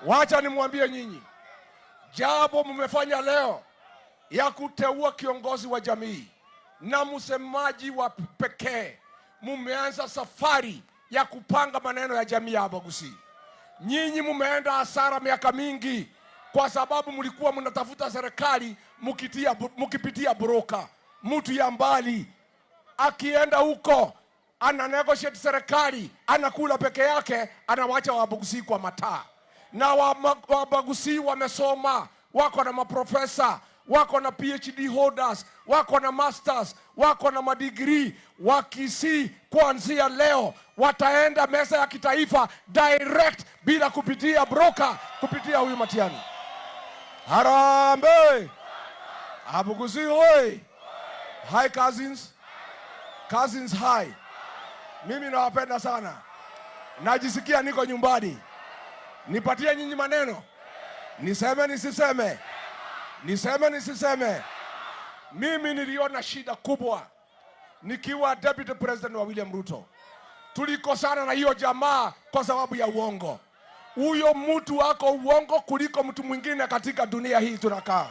Wacha nimwambie nyinyi, jambo mmefanya leo ya kuteua kiongozi wa jamii na msemaji wa pekee, mumeanza safari ya kupanga maneno ya jamii ya Abagusii. Nyinyi mumeenda hasara miaka mingi kwa sababu mlikuwa mnatafuta serikali mukipitia broker, mtu ya mbali akienda huko ana negotiate serikali, anakula peke yake, anawacha Wabagusii kwa mataa. Na Wabagusii wamesoma, wako na maprofesa, wako na PhD holders, wako na masters, wako na madigrii. Wakisii kuanzia leo wataenda meza ya kitaifa direct bila kupitia broker, kupitia huyu Matiang'i. Harambee! Abagusii hoi! Hi cousins. Cousins hi. Mimi nawapenda sana, najisikia niko nyumbani. Nipatie nyinyi maneno, niseme nisiseme? Niseme nisiseme? Mimi niliona shida kubwa nikiwa deputy president wa William Ruto. Tulikosana na hiyo jamaa kwa sababu ya uongo. Huyo mtu ako uongo kuliko mtu mwingine katika dunia hii tunakaa.